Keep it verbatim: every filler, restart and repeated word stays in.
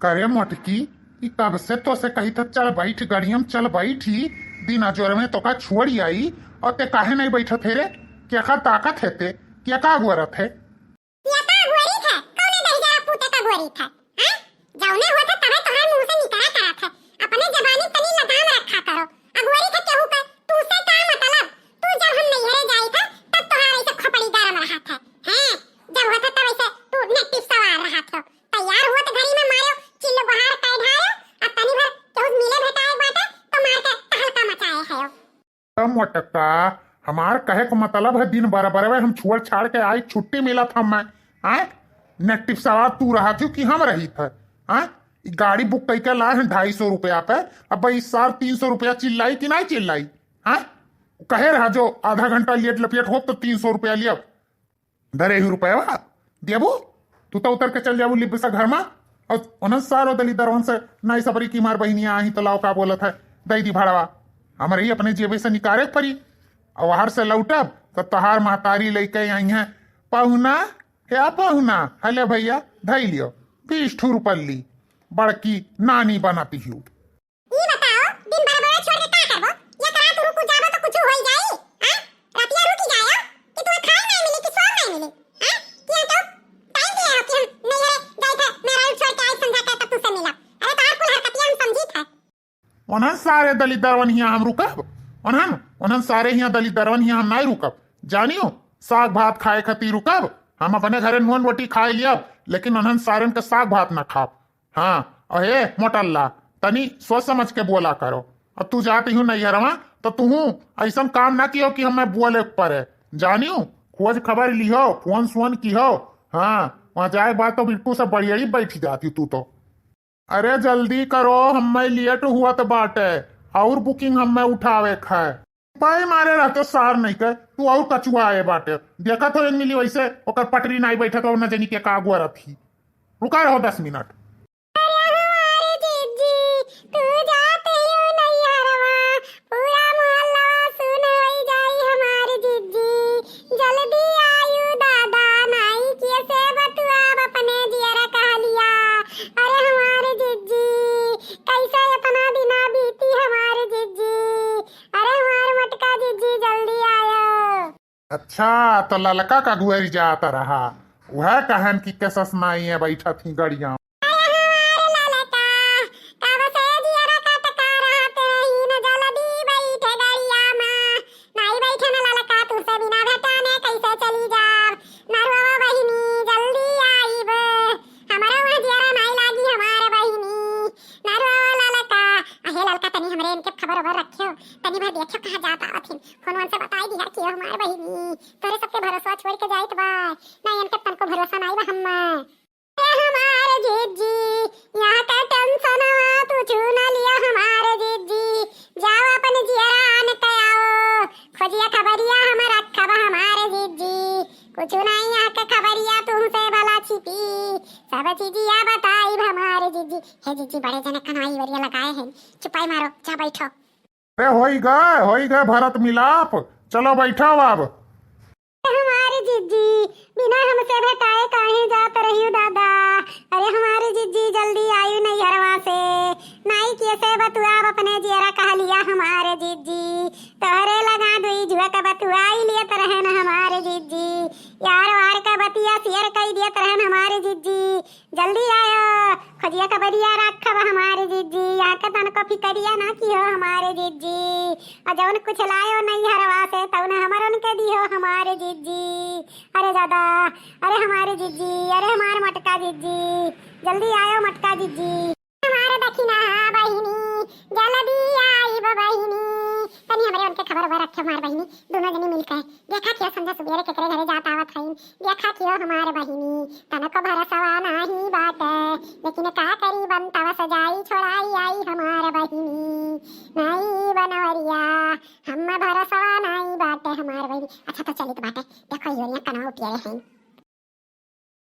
करे मोटकी, ई कब से तोसे कहित ह, चल बैठ गड़ियम, चल बैठ, ई दिन अजोर में तोका छोड़ी आई, और ते काहे नहीं बैठत है रे? केका ताकत है ते? केका अगोरत है? ये का अगोरी थे? कौने दहिजरा पूते का अगोरी थे? हाँ? जौने होत है तबे तोहार मुंह से निकला करत है। अपने जबानी तनी लगाम रखा करो। अगोरी थे केहू का, तू से का मतलब? तू जब हम नैहरे जाई था, तब तोहार ऐसे खोपड़ी गरम रहा था। हैं? जब होत है तब ऐसे तू नेटिव सवार रहा था। तैयार हुआ तो घड़ी में मारो, चिल्लो बहार कह ढायो, अब तनी भर केहू मिले भेटाए बाटे, तो मार के तहलका मचाए है। त मोटका, हमार कहे को मतलब है, दिन बराबर में हम छोड़ छाड़ के आई, छुट्टी मिला था मैं, आए? नेटिव सवार तू रहा थी कि हम रही थे, आए? ई गाड़ी बुक करके लाए हैं ढाई सौ रुपया पे, अब भाई इस साल तीन सौ रुपया चिल्लाई कि नहीं चिल्लाई, आए? कहे रहा जो आधा घंटा लेट लपेट हो तो तीन सौ रुपया लिया, धरे ही रुपया देबू, तू तो उतर के चल जाबू लिप से घर में। और उन्हन सारो दलिदरवन से नाई सबरी की मार बहिनिया आही तो लाओ का बोलत है, दई दी भाड़वा। हमरे ही अपने जेबे से निकारे के परी। और बाहर से लौटब तो तहार महतारी लेके आई है, "पहुना, क्या पहुना, हले भैया, धई लियो, बीस ठू रुपल्ली, बड़की नानी बनती हूँ।" ई बताओ, दिन भर बोरा छोड़ के का करबो? एक रात रुक जाबो तो कुछ होई जाई? हाँ? रतिया रुकी जायो कि तुम्हें खाए नहीं मिली कि सोए नहीं मिली? हाँ? कि हम तो टाइम दिए हो कि हम नैहरे जाई थे, मेरा छोड़ के आई समझा के तब तुझसे मिला। अरे तो और कुल हरकतियां हम समझी थे। उन्हन सारे दलिदरवन हियां हम रुकब? उन्हन, उन्हन सारे हियां दलिदरवन हियां हम नहीं रुकब। जानियो, साग भात खाए खातिर रुकब। हम अपने घरे नून रोटी खाए लियब, लेकिन उन्हन सारन के साग भात ना खाब। हाँ, अहे मोटल्ला, तनी सोच समझ के बोला करो। अब तू जाती हूँ नैहरवा, तो तू ऐसन काम ना कियो कि हमें बोले के पड़े। जानियो, खोज खबर लिहो, फोन सोन किहो। हाँ, वहाँ जाए के बाद तो बिल्कुल सब बढ़िया ही बैठी जाती तू तो। अरे जल्दी करो, हमें लेट हुआ तो बाटे, और बुकिंग हमें उठावे के है। पाई मारे रहते सार नहीं के, तू और कचुआ आए बाटे। देखा तो एन मिली वैसे, ओकर पटरी नहीं बैठत हो, न जानी के का गुआ रथी। रुका रहो दस मिनट। अरे हमारे जिज्जी, तू जाते हो नैहरवा, पूरा मोहल्ला सुन होई जाई हमारे जिज्जी। जल्दी आयु दादा, नाई के से बतुआब अपने जियरा कहलिया। अरे हमारे जिज्जी, कैसे इतना दिना बीती हमारे जिज्जी। अरे हमारे मटका जिज्जी, जल्दी आयो। अच्छा, तो ललका का गुआरी जात रहा, वह कहन कि कसस नाई है बैठा थी गड़िया। अरे हमार ललका, कब से जियरा कटका रहत रही न, जल्दी बैठ गड़िया मा। नाई बैठे न ललका, तुझसे बिना भेटाने कैसे चली जाब? नरुआ बहिनी, जल्दी आइब। हमारा वहाँ जियरा नाई लागी हमार बहिनी। नरुआ ललका, अहे ललका, तनी हमरे इनके खबर उबर रखियो, तनी भर देखियो कहाँ जात आवत हिन। फोन वोन से बताई दिया कि हमार बहिनी, तोरे सबके भरोसा छोड़ के जाइत बा। ना इनके तनको भरोसा नाई बा हम्मा। ए हमार जिज्जी, यहाँ का टेंशनवा तू छू ना लिया हमार जिज्जी। जाओ अपन जियरा आन के आओ। खोजिया खबरिया हम रखब हमार जिज्जी। कुछ नहीं यहाँ के खबरिया तुमसे भला छिपी। सब चीजिया बताइब हमार जिज्जी। हे जिज्जी, बड़े जने कनाई वरिया लगाए हैं। चुपाई मारो, जा बैठो। अरे होई गए, होई गए भरत मिलाप, चलो बैठो अब। हमार जिज्जी, बिना हमसे भेटाए काहे जात रहियो दादा? अरे हमार जिज्जी, जल्दी आयु नैहरवा से, नाई के से बतुआब अपने जियरा कहलिया हमार जिज्जी। तोहरे लगा दुई जुआ के बतुआई लियत रहन हमार जिज्जी, यार वार के बतिया शेयर कई दियत रहन हमार जिज्जी। जल्दी आयो, खोजिया खबरिया रखब हमारे जिज्जी, यहाँ के तनको फिकरिया ना किहो हमारे जिज्जी। और जौन कुछ लायो नैहरवा से, तौन हमरन के दिहो हमारे जिज्जी। अरे दादा, अरे हमारे जिज्जी, अरे हमार मटका जिज्जी, जल्दी आयो मटका जिज्जी। हमारे दखिना बहिनी, जल्दी आइब बहिनी। तनी हमरे उनके खबर उबर रखे हमार बहिनी, दोनों जनी मिलके। देखा कियो संझा सुबेरे केकरे घरे जात आवत हईन। देखा कियो हमार बहिनी, तनको भरोसवा नाही बाटे, लेकिन का करी, बनतवा सजाई छोड़ाई आई हमार बहिनी। नाही बनवरिया, हम भरोसवा नाही बाटे हमार बहिनी। अच्छा तो चलित बाटे, देखो योरिया कनवा उठिया हईन।